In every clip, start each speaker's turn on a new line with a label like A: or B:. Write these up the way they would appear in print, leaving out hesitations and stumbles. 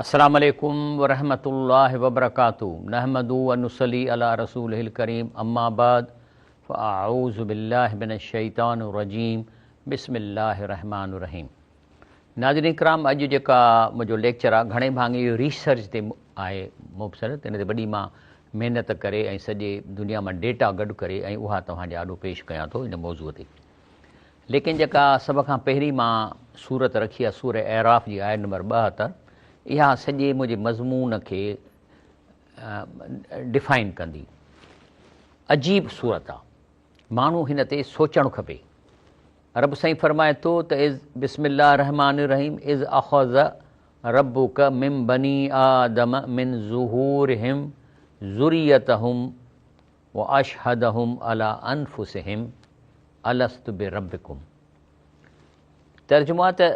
A: السلام عليڪم ورحمة الله وبرڪاته نحمده ونصلي علي رسوله الڪريم اما بعد فاعوذ بالله من الشيطان الرجيم بسم الله الرحمن الرحيم ناظرين ڪرام اڄ جيڪا منهنجو ليڪچر آهي گهڻي ڀاڱي اهو ريسرچ تي آهي مبصر ته ان تي وڏي مان محنت ڪري ۽ سڄي دنيا مان ڊيٽا گڏ ڪري ۽ اها توهان جي آڏو پيش ڪيان ٿو ان موضوع تي ليڪن جيڪا سڀ کان پهرين مان سورت رکي آهي سورة اعراف جي آيت نمبر 72 اها سڄي منهنجي مضمون کي ڊفائن ڪندي. عجيب سورت آهي ماڻهو هن تي سوچڻ کپي. رب سائين فرمائي ٿو ته اذ بسم الله الرحمٰن الرحيم اذ اخذ ربک من بني آدم من ظهورهم ذريتهم واشهدهم علي انفسهم الست بربڪم ترجمو آهي ته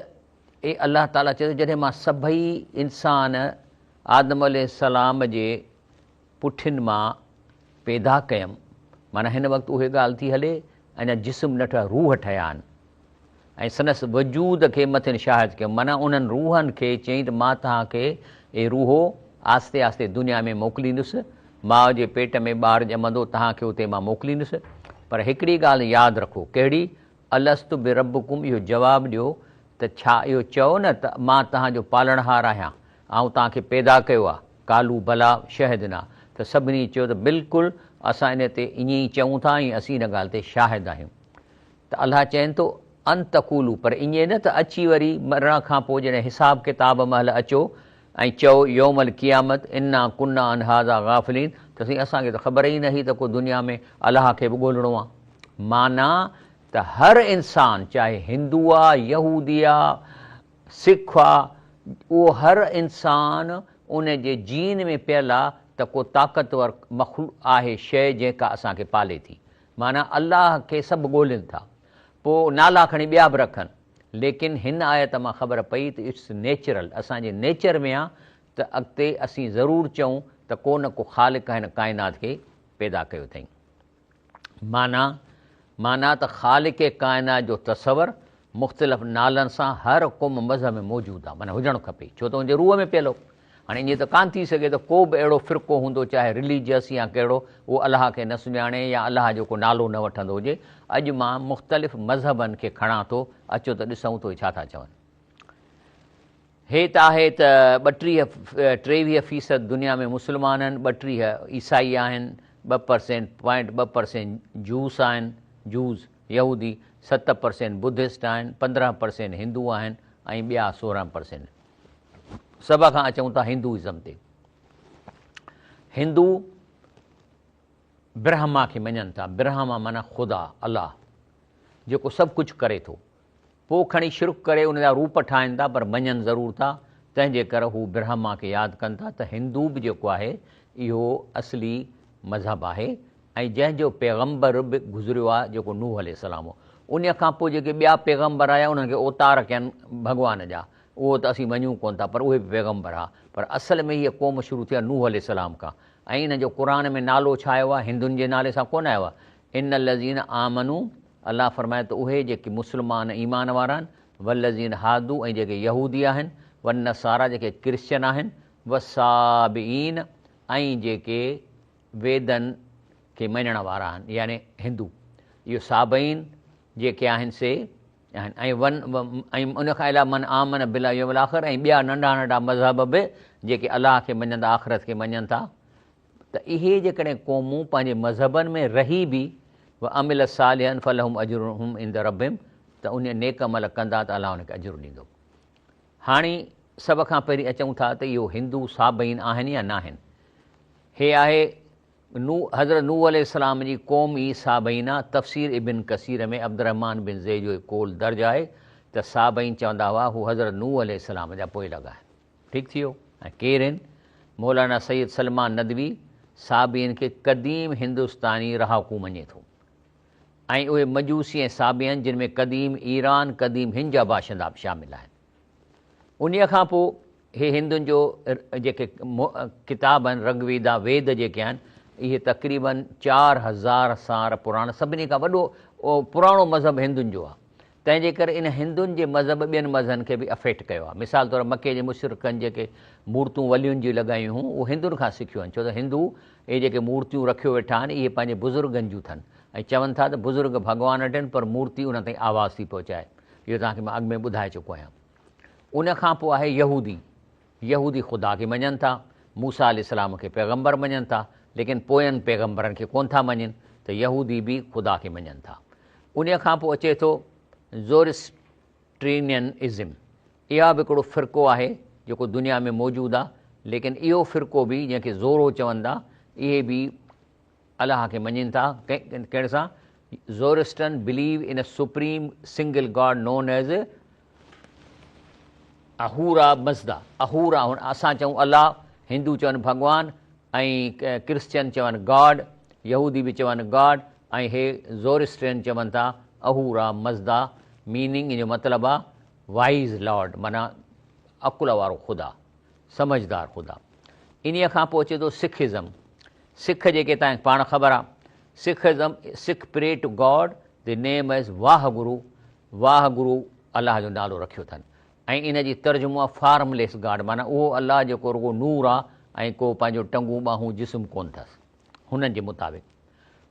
A: اي الله تعالي چئي ٿو جڏهن مان سڀئي انسان آدم عليه السلام جي پٺين مان پيدا ڪيم، معنيٰ هن وقت اهي ڳالهه ٿي هلي، اڃا جسم نه ٺهيا، روح ٺهيا آهن ۽ سندس وجود کي مٿن شاهد ڪيم، معنيٰ انهن روحن کي چيائين ته مان توهان کي اي روحو آهستي آهستي دنيا ۾ موڪليندس، ماء جي پيٽ ۾ ٻار ڄمندو، توهان کي اتي مان موڪليندس، پر هڪڙي ڳالهه ياد رکو، ڪهڙي؟ الست بربڪم اهو جواب ڏيو ته ڇا اهو چئو نه ته مان توهان جو پالڻهار آهيان، آئون توهان کي پيدا ڪيو آهي، قالوا بليٰ شهدنا ته سڀني چيو ته بلڪل اسان ان تي ائين ئي چئون ٿا ۽ اسين ان ڳالهه تي شاهد آهيون ته الله چين ٿو ان تقولوا پر ائين نه ته اچي وري مرڻ کان پوء جڏهن حساب ڪتاب مهل اچو ۽ چئو يوم القيامت انا ڪنا عن هذا غافلين ته سائين اسان کي ته خبر ئي نه هئي ته ڪو دنيا ۾ الله کي به ڳولڻو آ معنيٰ ته هر انسان چاهي هندو آ يهودي آ سک آ اهو هر انسان ان جي جين ۾ پيل آ ته ڪو طاقتور مخلوق آهي شيء جيڪا اسان کي پالي ٿي معنيٰ الله کي سڀ ڳولين ٿا پوء نالا کڻي ٻيا به رکن ليڪن هن آيت مان خبر پئي ته it's natural اسان جي نيچر ۾ آ ته اڳتي اسين ضرور چئون ته ڪو نه ڪو خالق هن ڪائنات کي پيدا ڪيو اٿئين. معنيٰ، معنيٰ ته خالق ڪائنات جو تصور مختلف نالن سان هر قوم مذهب ۾ موجود آ معنيٰ هجڻ کپي ڇو ته ان جي روح ۾ پيل هو. هاڻي ائين ته ڪانه ٿي سگهي ته ڪو به اهڙو فرقو هوندو چاهي رليجس يا ڪهڙو اهو الله کي نه سڃاڻي يا الله جو ڪو نالو نه وٺندو هجي. اڄ مان مختلف مذهبن کي کڻان ٿو اچو ته ڏسون ته اهي ڇا ٿا چون. هي ته آهي ته ٻٽيهه 23 فيصد دنيا ۾ مسلمان آهن، 32 عيسائي آهن، ٻه پرسينٽ پوائنٽ ٻه پرسينٽ جوس آهن، جوز، يهودي، 7% ٻڌسٽ آهن، 15% هندو آهن ۽ ٻيا 16%. سڀ کان اچون ٿا هندوازم تي. هندو برهما کي مڃن ٿا. برهما معنيٰ خدا، الله، جيڪو سڀ ڪجهه ڪري ٿو. پوء کڻي شرڪ ڪري ان جا روپ ٺاهن ٿا پر مڃن ضرور ٿا. تنهن جي ڪر هو برهما کي ياد ڪن ٿا ته هندو به جيڪو آهي اهو اصلي مذهب آهي ۽ جنهن جو پيغمبر به گذريو آهي جيڪو نوح عليه السلام هو. انهيء کان پوء جيڪي ٻيا پيغمبر آيا انهن کي اوتار ڪين ڀڳوان جا اهو ته اسين مڃون ڪونه ٿا پر اهي به پيغمبر ها پر اصل ۾ هيء قوم شروع ٿي آهي نوح عليه السلام کان ۽ انهن جو قرآن ۾ نالو ڇا آيو آهي هندن جي نالي سان ڪونه آيو آهي ان الذين آمنوا الله فرمائي ته اهي جيڪي مسلمان ايمان وارا آهن والذين هادو ۽ جيڪي يهودي آهن والنصارا جيڪي ڪرسچن آهن والصابئين ۽ جيڪي ويدن کي مڃڻ وارا آهن يعني هندو اهو صابئين جيڪي آهن سي آهن ۽ ون ۽ ان کان علاوه من آمن بالله يوم الاخر ۽ ٻيا ننڍا ننڍا مذهب به جيڪي الله کي مڃن ٿا آخرت کي مڃن ٿا ته اهي جيڪڏهن قومون پنهنجي مذهبن ۾ رهي به وعمل صالحا فلهم اجرهم عند ربهم ته انهي نيڪ عمل ڪندا ته الله انهن کي اجر ڏيندو. هاڻي سڀ کان پهرين اچون ٿا ته اهو هندو صابئين آهن يا ناهن. هي آهي نوح حضرت نوح عليه السلام جي قوم ئي صابئين آ، تفسير ابن ڪثير ۾ عبدالرحمان بن زيد جو هي قول درج آهي ته صابئين چوندا هئا هو حضرت نوح عليه السلام جا پوئلڳ آهن. ٺيڪ ٿي ويو ۽ ڪير هن؟ مولانا سيد سلمان ندوي صابئين کي قديم هندستاني رهاڪو مڃي ٿو ۽ اهي مجوسي ۽ صابئين جن ۾ قديم ايران قديم هند جا باشندا به شامل آهن. انهيء کان پوء هي هندن جو جيڪي ڪتاب آهن رگ ويدا ويد جيڪي آهن اهي تقريباً 4000 سال پراڻا سڀني کان وڏو پراڻو مذهب هندن جو آهي. تنهن جي ڪري ان هندن جي مذهب ٻين مذهن کي به افيڪٽ ڪيو آهي. مثال طور مڪي جي مشرڪن جيڪي مورتون ولين جون لڳايون هيون اهي هندن کان سکيون آهن ڇو ته هندو اهي جيڪي مورتيون رکيو ويٺا آهن اهي پنهنجي بزرگن جون اٿن ۽ چون ٿا ته بزرگ ڀڳوان وٽ آهن پر مورتي انهن تائين آواز ٿي پهچائي. اهو توهان کي مان اڳ ۾ ٻڌائي چڪو آهيان. ان کان پوء آهي يهودي. يهودي خدا کي مڃن ٿا، موسيٰ عليه السلام کي پيغمبر مڃن ٿا، ليڪن پوين پيغمبرن کي ڪونه ٿا مڃين ته يهودي به خدا کي مڃن ٿا. انهيء کان پوء اچي ٿو زورسٽرينين ازم. اها به هڪڙو فرقو آهي جيڪو دنيا ۾ موجود آهي، ليڪن اهو فرقو به جنهن کي زورو چون ٿا، اهي به الله کي مڃين ٿا. ڪهڙي سان؟ Zoroastrian believe in a supreme single god known as Ahura Mazda. Ahura اسان چئون الله، هندو چون ڀڳوان ۽ ڪرسچن چون گاڊ، يهودي به چون گاڊ ۽ هي زورسٽرين چون ٿا اهورا مزدا ميننگ ان جو مطلب آ وائيز لارڊ معنيٰ عقل وارو خدا، سمجهدار خدا. انهيء کان پوء اچي ٿو سک ازم. سک جيڪي توهان کي پاڻ خبر آ. Sikh ism, Sikh pray to God the name as Wah Guru, Wah Guru الله جو نالو رکيو اٿن ۽ ان جي ترجمو آ فارم ليس گاڊ معنيٰ اهو الله جيڪو رڳو نور آ ۽ ڪو پنهنجو ٽنگون ٻانهون جسم ڪونه اٿس هنن جي مطابق.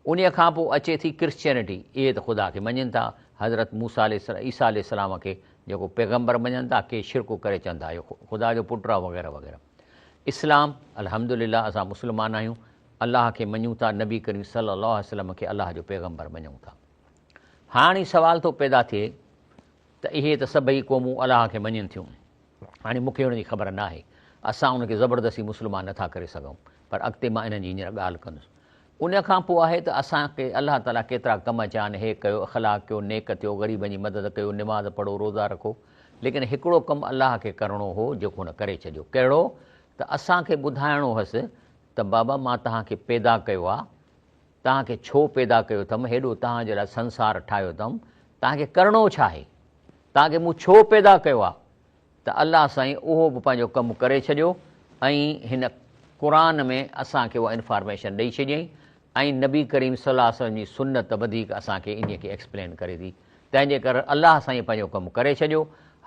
A: انهيء کان پوء اچي ٿي ڪرسچينٽي اهي ته خدا کي مڃين ٿا حضرت موسيٰ عليه السلام عيسيٰ عليه السلام کي جيڪو پيغمبر مڃن ٿا ڪي شرڪ ڪري چون ٿا اهو خدا جو پٽ آ وغيره وغيره. اسلام الحمدلله اسان مسلمان آهيون الله کي مڃون ٿا نبي ڪريم صلي الله عليه وسلم کي الله جو پيغمبر مڃون ٿا. هاڻ هي سوال ٿو پيدا ٿئي ته اهي ته سڀئي قومون الله کي مڃين ٿيون. هاڻي مون کي ان جي خبر ناهي. اسان ان کي زبردستي مسلمان نٿا ڪري سگهون. پر اڳتي مان انهن جي هينئر ڳالهه ڪندس. ان کان پوء آهي ته اسان کي الله تعاليٰ ڪيترا ڪم چيا آهن، هي ڪيو، اخلاق ڪيو، نيڪ ٿيو، غريبن جي مدد ڪيو، نماز پڙهو، روزا رکو. ليڪن هڪڙو ڪم الله کي ڪرڻو هو جيڪو هن ڪري ڇڏيو. ڪهڙو؟ ته اسان کي ٻڌائڻو هئس ته بابا مان توهان کي پيدا ڪيو آهي، توهان کي ڇو پيدا ڪيو اٿم، هيڏو توهان جي لاء سنسار ٺاهيو اٿم، توهان کي ڪرڻو ڇا آهي؟ توهان کي مون ڇو پيدا ڪيو آهي؟ ته الله سائين اهو به پنهنجو ڪم ڪري ڇڏيو ۽ هن قرآن ۾ اسان کي اها انفارميشن ڏئي ڇڏيائين ۽ نبي ڪريم صلي الله عليه وسلم جي سنت وڌيڪ اسان کي انهيء کي ايڪسپلين ڪري ٿي. تنهن جي ڪري الله سائين پنهنجو ڪم ڪري ڇڏيو.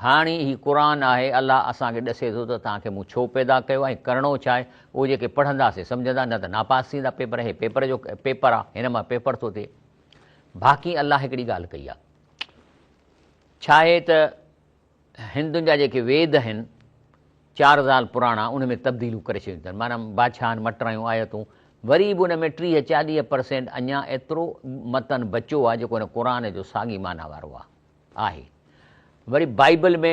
A: هاڻي هي قرآن آهي، الله اسان کي ڏسي ٿو ته توهان کي مون ڇو پيدا ڪيو آهي ۽ ڪرڻو ڇا آهي. اهو جيڪي پڙهندا سي سمجهندا، نه ته ناپاس ٿيندا پيپر. هي پيپر جو پيپر آهي، هن مان پيپر ٿو ٿئي. باقي الله هڪڙي ڳالهه ڪئي آهي، ڇا آهي ته هندن جا جيڪي ويد آهن، 4000 پراڻا، ان ۾ تبديليون ڪري ڇڏيون اٿن، معنيٰ بادشاهن مٽرايون آيتون، وري به ان ۾ 30 40 پرسينٽ اڃا ايترو متن بچيو آهي جيڪو هن قرآن جو ساڳي معنيٰ وارو آهي. وري بائيبل ۾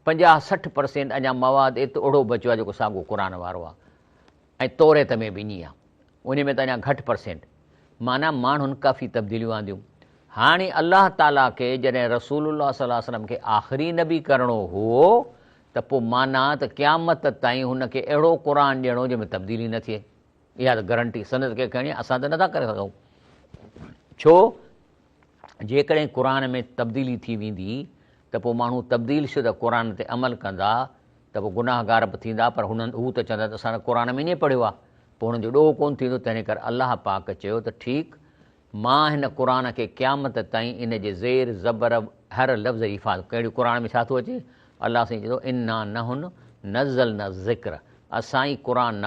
A: 50 60 پرسينٽ اڃا مواد ايترو اهڙو بچيو آهي جيڪو ساڳو قرآن وارو آهي ۽ توريت ۾ به ائين آهي. انهي ۾ ته اڃا گهٽ پرسينٽ. معنيٰ ماڻهن ڪافي تبديليون آنديون. هاڻي الله تعاليٰ کي جڏهن رسول الله صلي الله عليه وسلم کي آخري نبي ڪرڻو هئو ته پوء معنيٰ ته قيامت تائين هن کي اهڙو قرآن ڏيڻو جنهن ۾ تبديلي نه ٿئي. اها ته گرنٽي سندس کي کڻي اسان ته نٿا ڪري سگهون. ڇو جيڪڏهن قرآن ۾ تبديلي ٿي ويندي ته پوء ماڻهو تبديل شده قرآن تي عمل ڪندا ته پوء گناهگار به ٿيندا پر هنن هو ته چوندا ته اسان ته قرآن ۾ ائين پڙهيو آهي پوء هنن جو ڏوهه ڪونه ٿيندو تنهن ڪري الله پاڪ چيو ته ٺيڪ مان هن قرآن کي قيامت تائين ان جي زير زبر هر لفظ جي حفاظت ڪهڙي قرآن ۾ ڇا ٿو اچي الله سائين چئي ٿو انا نحن نزلنا الذڪر اسان ئي قرآن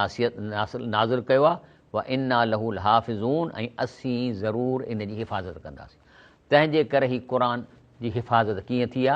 A: نازل ڪيو آهي وانا له لحافظون ۽ اسين ضرور ان جي حفاظت ڪنداسين تنهن جي ڪري هي قرآن جي حفاظت ڪيئن ٿي آ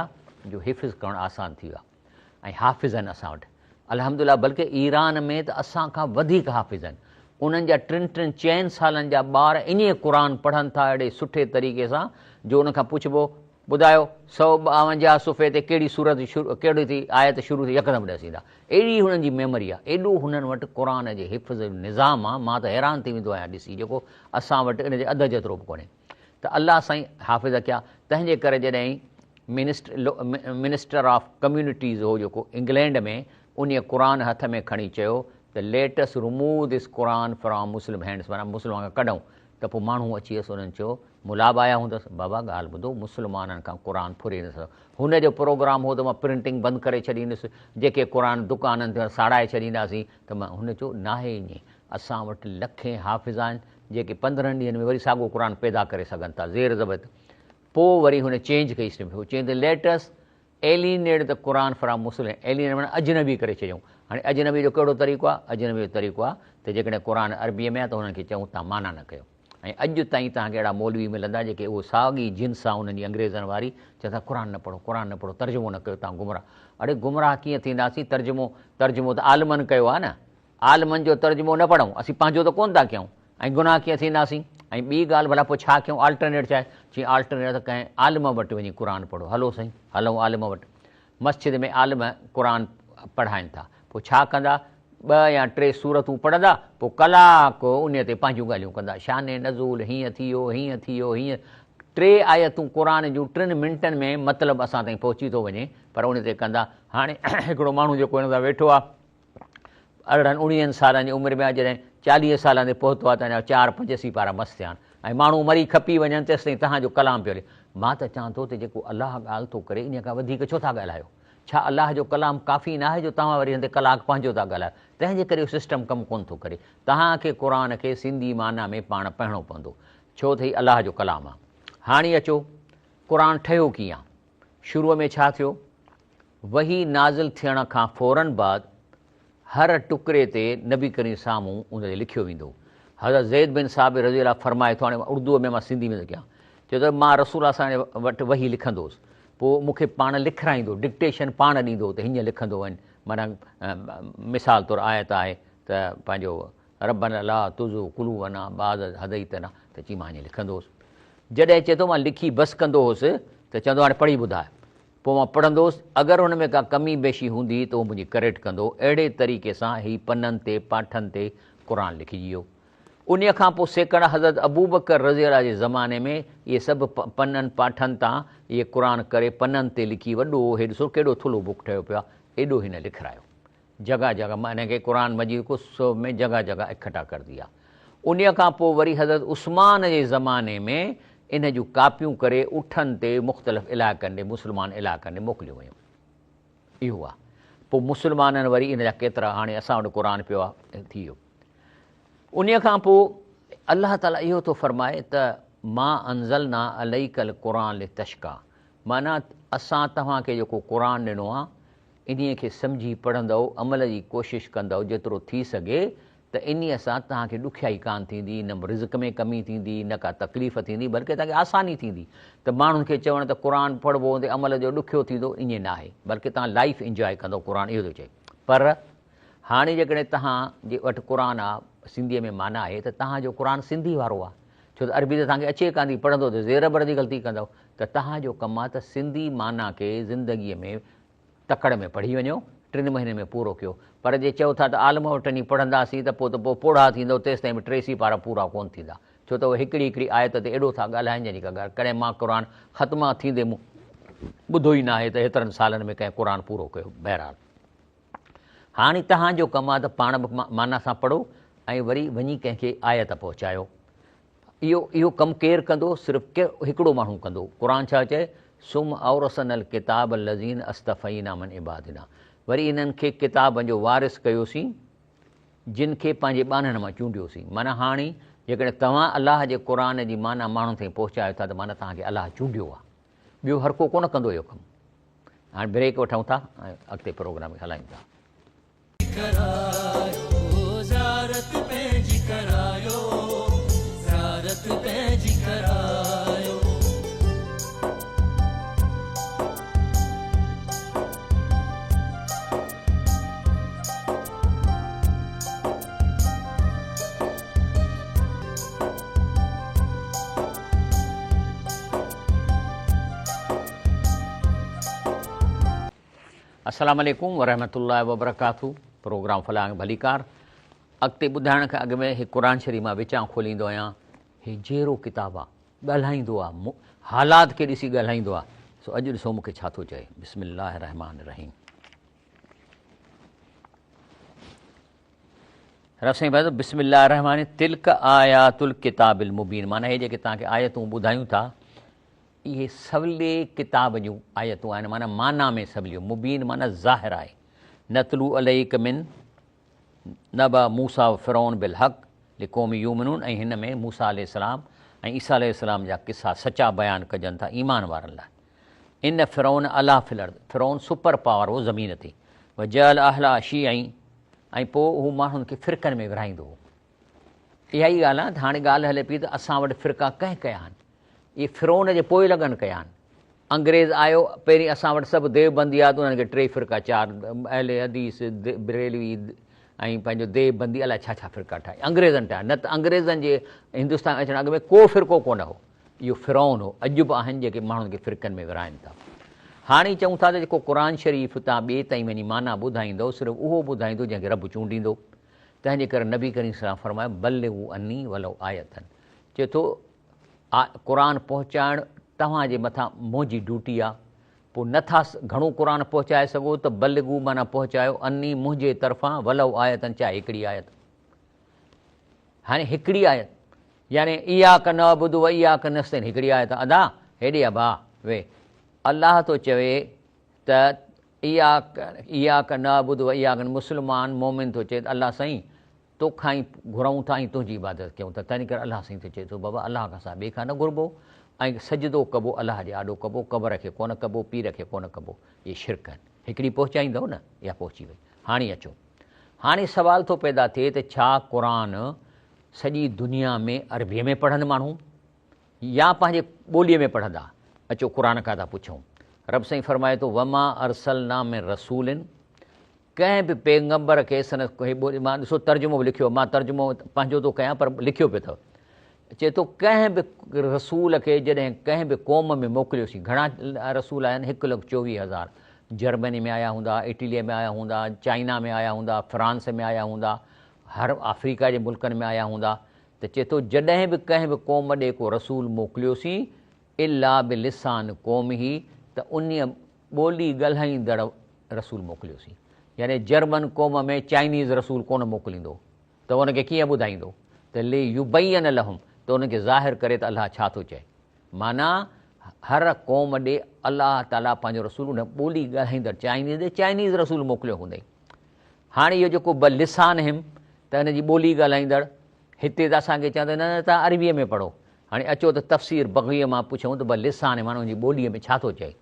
A: جو حفظ ڪرڻ آسان ٿي ويو آ ۽ حافظ آهن اسان وٽ الحمدلله بلڪه ايران ۾ ته اسان کان وڌيڪ حافظ آهن انهن جا ٽن ٽن چئن سالن جا ٻار ائين قرآن پڙهن ٿا اهڙي سٺي طريقي سان جو ان کان پڇبو ٻڌايو 152 صفحي تي ڪهڙي سورت شروع ڪهڙي ٿي آيت شروع ٿي يڪدم ڏسيندا اهڙي هنن جي ميموري آ ايڏو هنن وٽ قرآن جي حفظ جو نظام آ مان ته حيران ٿي ويندو آهيان ڏسي جيڪو اسان وٽ ان جي اڌ جيترو به ڪونهي ته الله سائين حافظ ڪيا تنهن جي ڪري جڏهن منسٽر آف ڪميونٽيز هو جيڪو انگلينڊ ۾ انهي قرآن هٿ ۾ کڻي چيو ته let us remove this Quran from Muslim hands معنيٰ مسلمان کان ڪڍون ته پوء ماڻهو اچي ويس انهن چيو ملا به آيا هوندس بابا ڳالهه ٻڌو مسلمانن کان قرآن ڦري نه سگهندو هن جو پروگرام هو ته مان پرنٽنگ بند ڪري ڇڏيندس جيڪي قرآن دڪانن تي ساڙائي ڇڏينداسين ته مان هن چيو ناهي ائين اسان وٽ لکين حافظ آهن جيڪي 15 ڏينهن ۾ وري ساڳو قرآن پيدا ڪري سگهن ٿا زير زبر. پوء وري هن چينج ڪئي سٽيم چيائين ته let us alienate the Quran from Muslim alienate معنيٰ اجنبي ڪري ڇڏيون. هاڻي اجنبي جو ڪهڙو طريقو آهي؟ اجنبي جو طريقو آهي ته جيڪڏهن قرآن عربيء ۾ آهي ته هنن کي چئون توهان معنيٰ نه ڪيو ۽ اڄ تائين توهان کي اهڙا مولوي ملندا جيڪي اهو ساڳي جنس آهي انهن جي انگريزن واري چون ٿا قرآن نه پڙهو قرآن نه پڙهو ترجمو نه ڪيو توهان گمراهه اڙي گمراهه ڪيئن ٿينداسين ترجمو ترجمو ته عالمن ڪيو آهي نه عالمن جو ترجمو نه پڙهون، اسين پنهنجو ته ڪونه ٿا ڪيون ۽ گناهه ڪيئن ٿينداسين؟ ۽ ٻي ڳالهه ڀلا پوء ڇا ڪيون؟ آلٽرنيٽ ڇا آهي؟ چيائين آلٽرنيٽ ته ڪنهن عالم وٽ وڃي قرآن پڙهو. هلو سائين، هلون عالم وٽ. مسجد ۾ عالم قرآن پڙهائين ٿا. پوء ڇا ڪندا؟ ٻه يا ٽي سورتون پڙهندا، پوء ڪلاڪ انهيء تي پنهنجون ڳالهيون ڪندا. شان نزول هيئن ٿي ويو، هيئن ٿي ويو، هيئن. ٽي آيتون قرآن جون ٽن منٽن ۾ مطلب اسان تائين پهچي ٿو وڃي، پر ان تي ڪندا. هاڻي هڪڙو ماڻهو جيڪو هن سان ويٺو آهي، ارڙهن اڻويهن سالن جي عمر ۾ آهي، جڏهن چاليهه سالن تي پهتو آهي ته اڃا چار پنج سيپارا مس ٿيا آهن ۽ ماڻهو مري کپي وڃن تيستائين توهان جو ڪلام پيو هلي. مان ته چوان ٿو ته جيڪو الله ڳالهه ٿو ڪري انهيء کان وڌيڪ ڇو ٿا ڳالهايو؟ ڇا الله جو ڪلام ڪافي ناهي جو توهان وري هن تي ڪلاڪ پنهنجو ٿا ڳالهايو؟ تنهن جي ڪري اهو سسٽم ڪم ڪونه ٿو ڪري. توهان کي قرآن کي سنڌي معنيٰ ۾ پاڻ پڙهڻو پوندو ڇو ته هي الله جو ڪلام آهي. هاڻي اچو قرآن ٺهيو ڪيئن آهي؟ شروع ۾ ڇا ٿيو؟ وحي نازل ٿيڻ کان فوراً بعد هر ٽڪري تي نبي ڪريم سامهون ان تي لکيو ويندو هو. حضرت زيد بن ثابت رضي الله فرمائي ٿو، هاڻي اردوء ۾ مان سنڌي ۾ ٿو ڪيان، چئي ٿو مان رسول الله صلي الله عليه وسلم وٽ وحي لکندو هوس، پوء مون کي پاڻ لکرائيندو هو، ڊڪٽيشن پاڻ ڏيندو هو ته هيئن لکندو وڃ، معنيٰ مثال طور آيت آهي ته پنهنجو ربنا لا تزغ قلوبنا بعد اذ هديتنا ته چي مان هيئن لکندو هوس. جڏهن چئي ٿو مان لکي بس ڪندو هوس ته چوندو هو هاڻي پڙهي ٻڌاء. پوء مان پڙهندو هوس، اگر ان ۾ ڪا ڪمي بيشي هوندي هئي ته اهو منهنجي ڪريڪٽ ڪندو هو. اهڙي طريقي سان هي پنن تي، پاٺن تي قرآن لکجي ويو. انهيء کان پوء سيڪڙا حضرت ابوبڪر رضي الله جي زماني ۾ اهي سڀ پنن پاٺن تان اهي قرآن ڪري پنن تي لکي وڏو هي ڏسو ڪيڏو ٿلهو بڪ ٺهيو پيو آهي، ايڏو هن لکرايو. جگه جگه مان ان کي قرآن مجيد کو سو ۾ جگه جگه اکٽا ڪر ديا. انهيء کان پوء وري حضرت عثمان جي زماني ۾ ان جون ڪاپيون ڪري اٺن تي مختلف علائقن ڏي مسلمان علائقن ڏي موڪليون ويون. اهو آ. پوء مسلمانن وري ان جا ڪيترا هاڻي اسان وٽ قرآن پيو آ ٿي ويو. انهيء کان پوء الله تعاليٰ اهو ٿو فرمائي ته ما انزلنا عليک القرآن لتشقيٰ معنيٰ اسان توهان کي جيڪو قرآن ڏنو آ انهيء کي سمجهي پڙهندؤ، عمل جي ڪوشش ڪندؤ جيترو ٿي سگهي ته انهيء سان توهان کي ڏکيائي ڪانه ٿيندي، نه رزق ۾ ڪمي ٿيندي، نه ڪا تڪليف ٿيندي، بلڪه توهان کي آساني ٿيندي ته ماڻهن کي چوڻ ته قرآن پڙهبو ان تي عمل جو ڏکيو ٿيندو ائين ناهي، بلڪه توهان لائيف انجواء ڪندؤ قرآن اهو ٿو چئي. پر هاڻي جيڪڏهن توهان جي وٽ قرآن آ، سنڌيء ۾ معنيٰ آهي ته توهان جو قرآن سنڌي وارو آ، ڇو ته عربي ته توهان کي اچي ڪانه ٿي، پڙهندو ته زير بر جي غلطي ڪندؤ، ته توهان جو ڪم آ ته سنڌي معنيٰ کي زندگيء ۾ تڪڙ ۾ پڙهي وڃو، ٽن مهينن ۾ پورو ڪيو. پر جي چئو ٿا ته عالم وٽ وڃي پڙهنداسين ته پوء ته پوء پوڙها ٿيندؤ، تيستائين به ٽي سيپارا پورا ڪونه ٿيندا. ڇو ته اهي هڪڙي هڪڙي آيت تي ايڏو ٿا ڳالهائين جنهن جي ڪا ڳالهه ڪڏهن مان قرآن ختمه ٿيندي مون ٻڌو ئي ناهي ته هيترن سالن ۾ ڪنهن قرآن پورو ڪيو. بهرحال هاڻي توهان جو ڪم آهي ته پاڻ به معنيٰ سان پڙهو ۽ وري وڃي ڪنهن کي آيت پهچايو. اهو اهو ڪم ڪير ڪندو؟ صرف هڪڙو ماڻهو ڪندو. قرآن ڇا چئي؟ ثم اورثنا الڪتاب الذين اصطفينا من عبادنا وري انهن کي ڪتابن جو وارث ڪيوسين جن کي پنهنجي ٻانهن مان چونڊيوسين. معنيٰ هاڻي جيڪڏهن توهان الله جي قرآن جي معنيٰ ماڻهن تائين پهچايو ٿا ته معنيٰ توهان کي الله چونڊيو آهي. ٻيو هر ڪو ڪونه ڪندو اهو ڪم. هاڻي بريڪ وٺون ٿا ۽ اڳتي پروگرام کي هلايون ٿا. السلام عليڪم ورحمة الله وبرڪاته پروگرام فلاح ۽ ڀليڪار اڳتي ٻڌائڻ کان اڳ ۾ هي قرآن شريف مان وچان کوليندو آهيان هي جيرو ڪتاب آ ڳالهائيندو آ حالات کي ڏسي ڳالهائيندو آ سو اڄ ڏسو مونکي ڇا ٿو چئي بسم الله الرحمن الرحيم رب سائين فرمائي ٿو بسم الله الرحمن تلک آيات الڪتاب المبين معنی هي جيڪي توهان کي آيتون ٻڌايون ٿا اهي سولي ڪتاب جون آيتون آهن معنيٰ معنيٰ ۾ سوليون، مبين معنيٰ ظاهر آهي. نتلو عليڪ من نبأ موسيٰ و فرعون بالحق لقوم يؤمنون ۽ هن ۾ موسيٰ عليه السلام ۽ عيسيٰ عليه السلام جا قصا سچا بيان ڪجن ٿا ايمان وارن لاء. ان فرعون علا في الارض، فرعون سپر پاور هو زمين تي، وجعل اهلها شيعا ۽ پوء هو ماڻهن کي فرقن ۾ ورهائيندو هو. اها ئي ڳالهه آهي ته هاڻي ڳالهه هلي پئي ته اسان وٽ فرقا ڪنهن ڪيا آهن؟ اهي فرعون جي پوئلڳن ڪيا آهن. انگريز آيو پهرين اسان وٽ سڀ ديوبندي آيا ته انهن کي ٽي فرقا چار اهل حديث، بريلوي ۽ پنهنجو ديوبندي الائي ڇا ڇا فرقا ٺاهيا انگريزن ٺاهيا نه ته انگريزن جي هندستان اچڻ اڳ ۾ ڪو فرقو ڪونه هو. اهو فرعون هو. اڄ به آهن جيڪي ماڻهن کي فرقن ۾ ورهائن ٿا. هاڻي چئون ٿا ته جيڪو قرآن شريف تان ٻئي تائين وڃي معنيٰ ٻڌائيندو صرف اهو ٻڌائيندو جنهن کي رب چونڊيندو. تنهن جي ڪري نبي ڪريم صلي الله عليه وسلم فرمايو بلغوا عني ولو آية چئي ٿو قرآن پهچائڻ توهان جي مٿان منهنجي ڊيوٽي آ پوء نه ٿا گهڻو قرآن پهچائي سگهو ته بلغوا معنيٰ پهچايو عني منهنجي طرفان ولو آية چاهي هڪڙي آيت هاڻي هڪڙي آيت يعني اياڪ نعبد و اياڪ نستعين هڪڙي آيت ادا هيڏي آ ڀاء وي الله ٿو چوي ته اياڪ اياڪ نعبد و اياڪ مسلمان مومن ٿو چئي ته الله سائين توکان ئي گهرون ٿا ۽ تنهنجي عبادت ڪيون ٿا تنهن ڪري الله سائين ٿو چئي ٿو بابا الله کان سواء ٻئي کان نه گهربو ۽ سجدو ڪبو الله جي آڏو ڪبو قبر کي ڪونه ڪبو پير کي ڪونه ڪبو اهي شرڪ آهن هڪڙي پهچائيندؤ نه اها پهچي وئي هاڻي اچو هاڻي سوال ٿو پيدا ٿئي ته ڇا قرآن سڄي دنيا ۾ عربيء ۾ پڙهن ماڻهو يا پنهنجي ٻوليء ۾ پڙهندا؟ اچو قرآن کان ٿا پڇون. رب سائين فرمائي ٿو، وما ارسلنا من رسول ڪنهن به پيغمبر کي سندس هي ٻولي مان ڏسو ترجمو به لکيو مان ترجمو پنهنجو ٿو ڪيان پر لکيو پيو اٿو چئي ٿو ڪنهن به رسول کي جڏهن ڪنهن به قوم ۾ موڪليوسين گهڻا رسول آيا آهن هڪ لک چوويهه هزار جرمني ۾ آيا هوندا اٽليء ۾ آيا هوندا چائنا ۾ آيا هوندا فرانس ۾ آيا هوندا هر آفريڪا جي ملڪن ۾ آيا هوندا ته چئي ٿو جڏهن به ڪنهن به قوم ڏي ڪو رسول موڪليوسين الا بلسان قومه ته انهيء ٻولي ڳالهائيندڙ رسول موڪليوسين يعني جرمن قوم ۾ چائنيز رسول ڪونه موڪليندو ته ان کي ڪيئن ٻڌائيندو ته ليبين لهم ته انهن کي ظاهر ڪري ته الله ڇا ٿو چئي معنيٰ هر قوم ڏي الله تعاليٰ پنهنجو رسول ان ٻولي ڳالهائيندڙ چائنيز ڏي چائنيز رسول موڪليو هوندئي هاڻي اهو جيڪو بلسانهم ته ان جي ٻولي ڳالهائيندڙ هتي ته اسان کي چوندا نه نه توهان عربيء ۾ پڙهو. هاڻي اچو ته تفسير بغويء مان پڇون ته بلسانهم معنيٰ ان جي ٻوليء ۾ ڇا ٿو چئي؟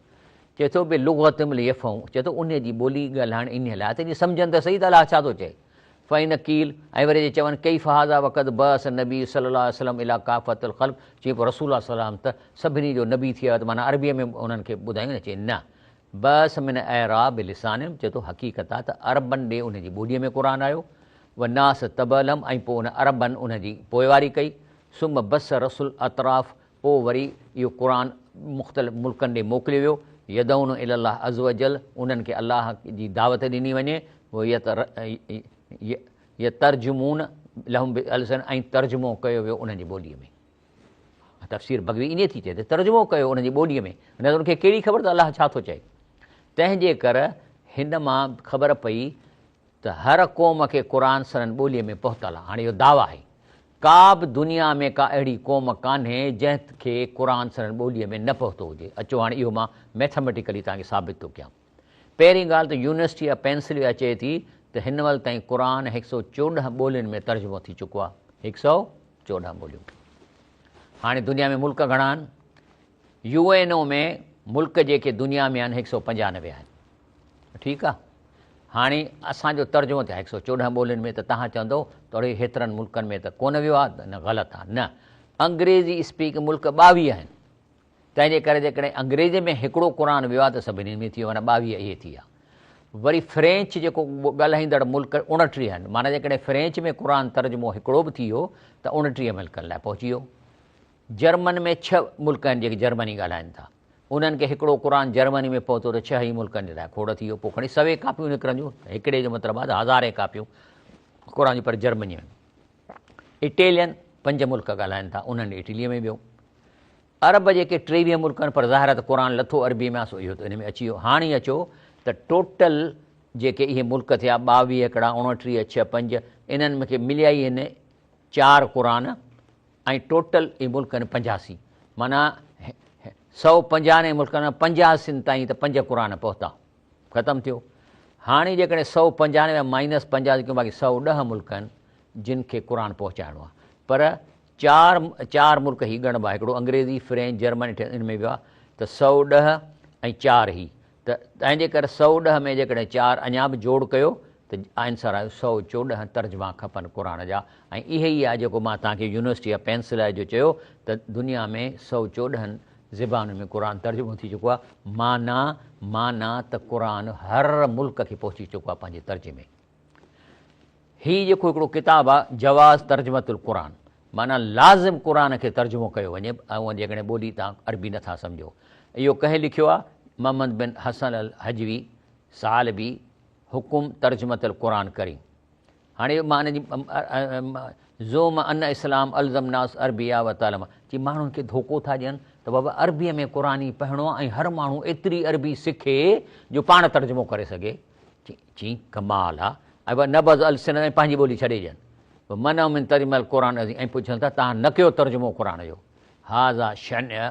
A: چئي ٿو بلغتهم ليفهموا چئي ٿو انهيء جي ٻولي ڳالهائڻ انهيء لاء ته جيئن سمجهن ته سهي ته الله ڇا ٿو چئي. فإن قيل ۽ وري جي چون ڪيف هذا وقد بعث النبي صلي الله عليه وسلم الي ڪافة الخلق چئي پوء رسول الله صلي الله عليه وسلم ته سڀني جو نبي ٿي آيو ته معنيٰ عربيء ۾ انهن کي ٻڌايون نه چئي نه بعث من اعراب لسانهم چئي ٿو حقيقت آ ته عربن ڏي ان جي ٻوليء ۾ قرآن آيو والناس تبع لهم ۽ پوء ان عربن ان جي پوئواري ڪئي ثم بث رسل اطراف پوء وري اهو قرآن مختلف ملڪن ڏي موڪليو ويو يدعون الي الله عزوجل انهن کي الله جي دعوت ڏني وڃي ويترجمون لهم بالسن ۽ ترجمو ڪيو ويو انهن جي ٻوليء ۾. تفسير بغوي ائين ٿي چئي ته ترجمو ڪيو ان جي ٻوليء ۾ نه ته ان کي ڪهڙي خبر ته الله ڇا ٿو چئي. تنهن جي ڪر هن مان خبر پئي ته هر قوم کي قرآن سندن ٻوليء ۾ پهتل آهي. هاڻي اهو دعويٰ آهي. ڪا به دنيا ۾ ڪا اهڙي قوم ڪانهي جنهن کي قرآن سندن ٻوليء ۾ نه پهتو هجي. اچو هاڻي اهو مان ميٿاميٽيڪلي توهان کي ثابت ٿو ڪيان. پهرين ڳالهه ته يونيورسٽي آف پينسلويا چئي ٿي ته هن مهل تائين قرآن هڪ سئو 14 ٻولين ۾ ترجمو ٿي چڪو آهي. 114 ٻوليون. هاڻي دنيا ۾ ملڪ گهڻا آهن؟ يو اين او ۾ ملڪ جيڪي دنيا ۾ آهن هڪ سئو پنجانوي آهن. ٺيڪ آهي. هاڻي اسان جو ترجمو ٿيو هڪ سئو 14 ٻولين ۾ ته توهان چوندو ته اڙي هيترن ملڪن ۾ ته ڪونه ويو آهي، نه غلط آهي. نه انگريزي اسپيڪ ملڪ 22 آهن. تنهن جي ڪري جيڪڏهن انگريزي ۾ هڪڙو قرآن ويو آهي ته سڀني ۾ ٿي ويو معنيٰ 22 اهي ٿي ويا. وري فرينچ جيڪو ڳالهائيندڙ ملڪ 29 آهن معنيٰ جيڪڏهن فرينچ ۾ قرآن ترجمو هڪڙو به ٿي ويو ته 29 ملڪن لاء پهچي ويو. جرمن ۾ ڇهه ملڪ آهن جيڪي جرمني ڳالهائين ٿا انهن کي هڪڙو قرآن جرمني ۾ پهتو ته ڇهه ئي ملڪن جي لاء کوڙ ٿي ويو پوء کڻي سوين ڪاپيون نڪرنديون هڪڙي جو مطلب آهي ته هزارين ڪاپيون قرآن جون پر جرمني ۾ اٽيلين پنج ملڪ ڳالهائين ٿا انهن اٽليء ۾ ويو. عرب جيڪي 23 ملڪ آهن پر ظاهر آهي ته قرآن لٿو عربي ۾ آهي سو اهو ته ان ۾ اچي ويو. هاڻي اچو ته ٽوٽل جيڪي اهي ملڪ ٿيا 22 هڪڙا 29 ڇهه پنج انهن کي مليا ئي آهن چار قرآن ۽ ٽوٽل اهي ملڪ آهن 85 معنيٰ 195 ملڪن مان 85 تائين ته پنج قرآن پهتا ختم ٿيو. هاڻي جيڪڏهن 195 مائنس 85 ڪيون باقي 110 ملڪ آهن جن کي قرآن پهچائڻو آهي پر چار چار ملڪ هي ڳڻبا هڪڙو انگريزي، فرينچ، جرمن ان ۾ ويو آهي ته 110 ۽ چار هي ته تنهن جي ڪري 110 ۾ جيڪڏهن چار اڃا به جوڙ ڪيو ته آنسر آيو 114 ترجما کپن قرآن جا ۽ اهي ئي آهي جيڪو مان توهان کي يونيورسٽي آف پينسلائي جو چيو ته دنيا ۾ 114 زبانن ۾ قرآن ترجمو ٿي چڪو آهي معنيٰ معنيٰ ته قرآن هر ملڪ کي پهچي چڪو آهي پنهنجي ترجمي هي جيڪو هڪڙو ڪتاب آ جواز ترجمة القرآن معنيٰ لازم قرآن کي ترجمو ڪيو وڃي ۽ جيڪڏهن ٻولي توهان عربي نٿا سمجهو. اهو ڪنهن لکيو آ؟ محمد بن حسن الحجوي ثعلبي حڪم ترجمة القرآن ڪريم. هاڻي مان ان جي زعم ان اسلام الزم ناس عربيه و تعلم چي ماڻهن کي ڌوڪو ٿا ڏين ته بابا عربيء ۾ قرآن ئي پڙهڻو آ ۽ هر ماڻهو ايتري عربي سکي جو پاڻ ترجمو ڪري سگهي. چي ڪمال آ ۽ و نبذ السنة ۽ پنهنجي ٻولي ڇڏي ڏين و منع من ترجمة القرآن العظيم ۽ پوء چون ٿا توهان نه ڪيو ترجمو قرآن جو هذا شنع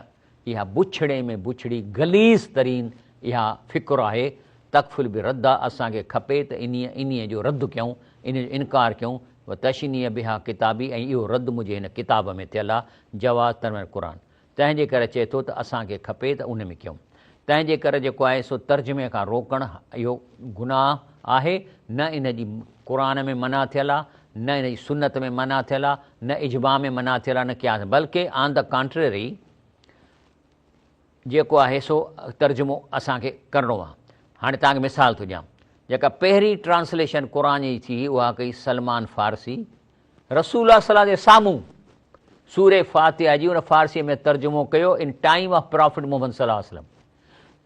A: اها بڇڙي ۾ بڇڙي غليظ ترين اها فڪر آهي تڪفل برد اسان کي کپي ته انهيء انهيء جو رد ڪيون انهيء جو انڪار ڪيون و تشنيع بها ڪتابي ۽ اهو رد منهنجي هن ڪتاب ۾ ٿيل آ جواز ترجمة القرآن تنهن جي ڪري چئي ٿو ته اسان کي کپي ته ان ۾ ڪيون. تنهن جي ڪري جيڪو آهي سو ترجمي کان روڪڻ اهو گناهه آهي، نه ان جي قرآن ۾ منع ٿيل آهي، نه ان جي سنت ۾ منع ٿيل آهي، نه اجماع ۾ منع ٿيل آهي، نه قياس ۾، بلڪه آن the ڪانٽريري جيڪو آهي سو ترجمو اسان کي ڪرڻو آهي. هاڻي توهان کي مثال ٿو ڏيان، جيڪا پهرين ٽرانسليشن قرآن جي ٿي اها ڪئي سلمان فارسي، رسول الله صلعم جي سامهون سوره فاتحه جي ان فارسيء ۾ ترجمو ڪيو in time of prophet Muhammad صلعم وسلم.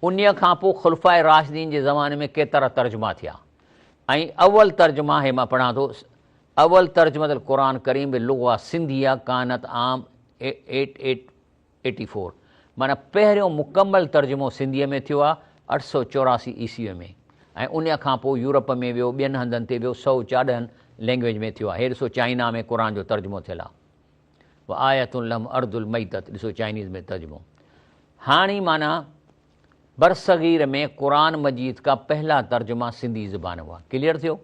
A: انهيء کان پوء خلفاء راشدين جي زماني ۾ ڪيترا ترجما ٿيا ۽ اول ترجما هي مان پڙهان ٿو اول ترجمة القرآن ڪريم باللغة سنڌيه ڪانت عام ايٽ ايٽ ايٽي فور معنيٰ پهريون مڪمل ترجمو سنڌيء ۾ ٿيو آهي 884 عيسويء ۾ ۽ انهيء کان پوء يورپ ۾ ويو ٻين هنڌن تي ويو 114 لينگويج ۾ ٿيو آهي هي ڏسو چائنا ۾ قرآن جو ترجمو ٿيل آهي وآية لهم ارض الميتة ڏسو چائنيز ۾ ترجمو هاڻي معنيٰ برصغير ۾ قرآن مجيد کا پهلا ترجمه سنڌي زبان هئا ڪليئر ٿيو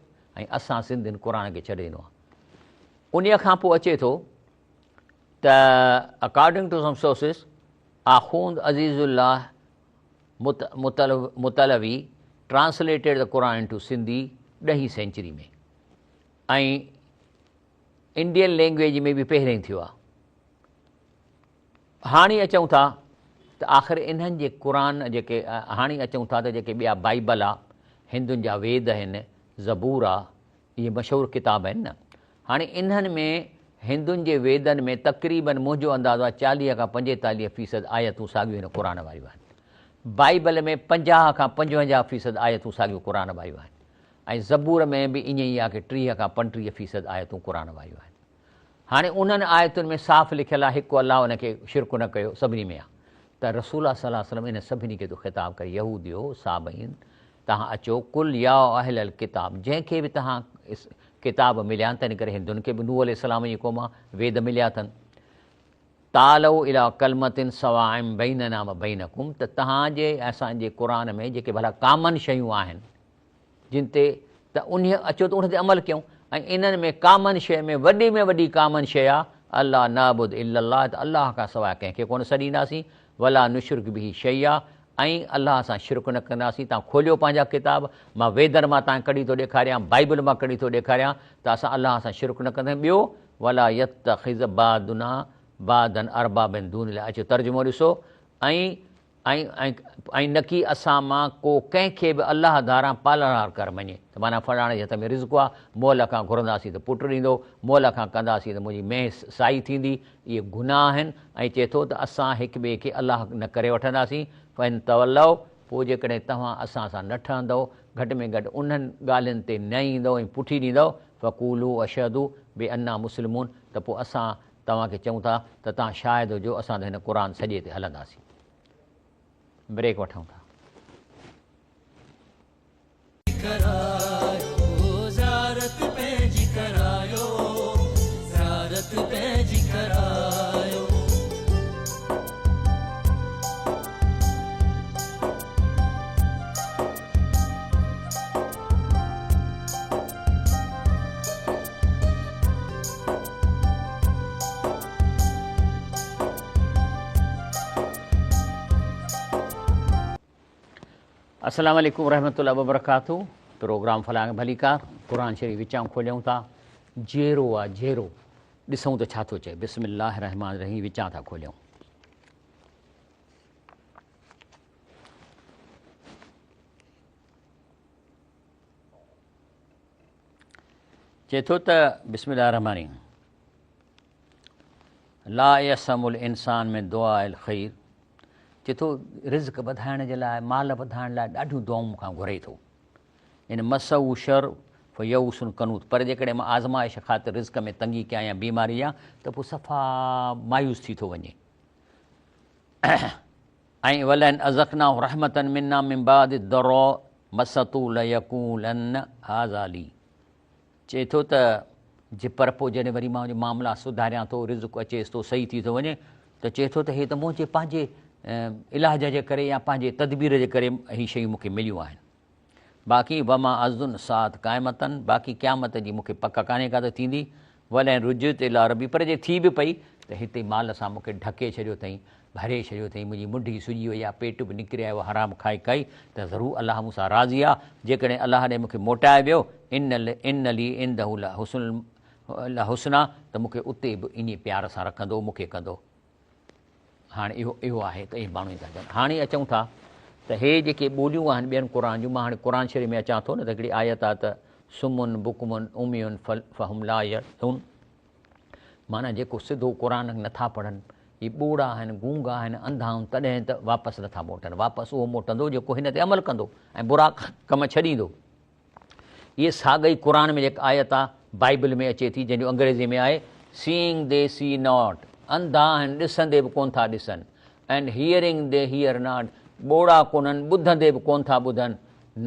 A: ۽ اسان سنڌين قرآن کي ڇڏي ڏنو آهي انهيء کان پوء اچي ٿو ته according to some sources Akhund Aziz Ullah Mutalawi translated the Quran into Sindhi ڏهين سينچري ۾ ۽ انڊين لينگويج ۾ به پهرين ٿيو آهي. هاڻي اچون ٿا ته آخر انهن جي قرآن جيڪي هاڻي اچون ٿا ته جيڪي ٻيا بائيبل آ، هندن جا ويد آهن، زبور آ، اهي مشهور ڪتاب آهن نه. هاڻي انهن ۾ هندن جي ويدن ۾ تقريباً منهنجو اندازو آهي 40 کان 45 فيصد آيتون ساڳيون هن قرآن واريون آهن. بائيبل ۾ 50 کان 55 فيصد آيتون ساڳيون قرآن واريون آهن ۽ زبور ۾ به ائين ئي آهي ڪي 30 کان 35 فيصد آيتون قرآن واريون آهن. هاڻي انهن آيتن ۾ صاف لکيل آهي هڪ الله ان کي شرڪ نه ڪيو سڀني ۾ آهي ته رسول الله صلي الله عليه وسلم انهن سڀني کي ٿو خطاب ڪري يهوديو صابئين توهان اچو قل يا اهل الڪتاب جنهن کي به توهان ڪتاب مليا آهن تنهن ڪري هندن کي به نوح عليه السلام جي قوم ويد مليا اٿن تعالوا الي ڪلمة سواء بيننا و بينڪم ته توهان جي اسان جي قرآن ۾ جيڪي ڀلا ڪامن شيون آهن جن تي ته انهيء اچو ته ان تي عمل ڪيون ۽ انهن ۾ ڪامن شيء ۾ وڏي ۾ وڏي ڪامن شيء آ الا نعبد الا الله ته الله کان سواء ڪنهن کي ڪونه سڏينداسين ولا نشرڪ به شيئا ۽ الله سان شرڪ نه ڪنداسين توهان کوليو پنهنجا ڪتاب مان ويدن مان توهان کي ڪڍي ٿو ڏيکاريان بائيبل مان ڪڍي ٿو ڏيکاريان ته اسان الله سان شرڪ نه ڪنداسين ٻيو ولا يتخذ بعضنا بعضا اربابا من دون الله اچو ترجمو ڏسو ۽ ۽ ۽ نڪي اسان مان ڪو ڪنهن کي به الله ڌاران پالڻهار ڪر مڃي ته معنيٰ فلاڻي جي هٿ ۾ رزق آ، مئل کان گهرنداسين ته پٽ ڏيندو، مئل کان ڪنداسين ته منهنجي مينهن سائي ٿيندي، اهي گناهه آهن ۽ چئي ٿو ته اسان هڪ ٻئي کي الله نه ڪري وٺنداسين، فإن تولوا پوء جيڪڏهن توهان اسان سان نه ٺهندؤ، گهٽ ۾ گهٽ انهن ڳالهين تي نه ايندؤ ۽ پٺي ڏيندؤ، فقولوا اشهدوا بأنا مسلمون ته پوء اسان توهان کي چئون ٿا ته توهان شاهد هجو اسان ته هن قرآن سڄي تي هلنداسين. بريڪ وٺون ٿا.
B: ڪرايو زيارت پنهنجي ڪرايو زيارت پنهنجي ڪرايو.
A: السلام عليڪم ورحمة الله وبرڪاته پروگرام فلاح ڀليڪار قرآن شريف وچان کوليون ٿا جيرو آ جيرو ڏسون ته ڇا ٿو چئي بسم الله الرحمن الرحيم وچان ٿا کوليون چئي ٿو ته بسم الله الرحمن الرحيم لا يسم الانسان من دعاء الخير چئي ٿو رزق وڌائڻ جي لاء مال وڌائڻ لاء ڏاڍيون دعائون مون کان گهري ٿو ان مسه شر فيئوس قنوط پر جيڪڏهن مان آزمائش خاطر رزق ۾ تنگي ڪيان يا بيماري يا ته پوء صفا مايوس ٿي ٿو وڃي ۽ ولئن اذقناه رحمة منا من بعد الضراء مسته ليقولن هذا لي چئي ٿو ته جي پر پوء جڏهن وري مان معاملا سڌاريان ٿو رزق اچيس ٿو صحيح ٿي ٿو وڃي ته چئي ٿو ته هي ته منهنجي پنهنجي علاج جي ڪري يا پنهنجي تدبير جي ڪري هي شيون مون کي مليون آهن باقي وما اظن الساعت قائمة باقي قيامت جي مون کي پڪ ڪانهي ڪا ته ٿيندي ولئن رجعت الي ربي پر جي ٿي به پئي ته هتي مال سان مون کي ڍڪي ڇڏيو اٿئين، ڀري ڇڏيو اٿئين، منهنجي منڍ ئي سڄي وئي آهي، پيٽ به نڪري آيو آهي حرام کائي کائي ته ضرور الله مون سان راضي آهي، جيڪڏهن الله ڏي مون کي موٽايو ويو، ان ان لي عنده لحسنا ته مون کي اتي به انهي پيار سان رکندو، مون کي ڪندو. هاڻي اهو اهو آهي ته اهي ماڻهو ئي ٿا چون. هاڻي اچون ٿا ته هي جيڪي ٻوليون آهن ٻين قرآن جون، مان هاڻي قرآن شريف ۾ اچان ٿو نه ته هڪڙي آيت آهي ته صم بڪم عمي فهم لا يرجعون معنيٰ جيڪو سڌو قرآن نٿا پڙهن، هي ٻوڙا آهن، گونگا آهن، انڌا آهن تڏهن ته واپس نٿا موٽن. واپس اهو موٽندو جيڪو هن تي عمل ڪندو ۽ برا ڪم ڇڏيندو. اهي ساڳئي قرآن ۾ جيڪا آيت آ بائيبل ۾ اچي ٿي جنهن جو انگريزي ۾ آهي Seeing they see not انڌا آهن ڏسندي به ڪونه ٿا ڏسن and Hearing they hear not ٻوڙا ڪونهن ٻڌندي به ڪونه ٿا ٻڌن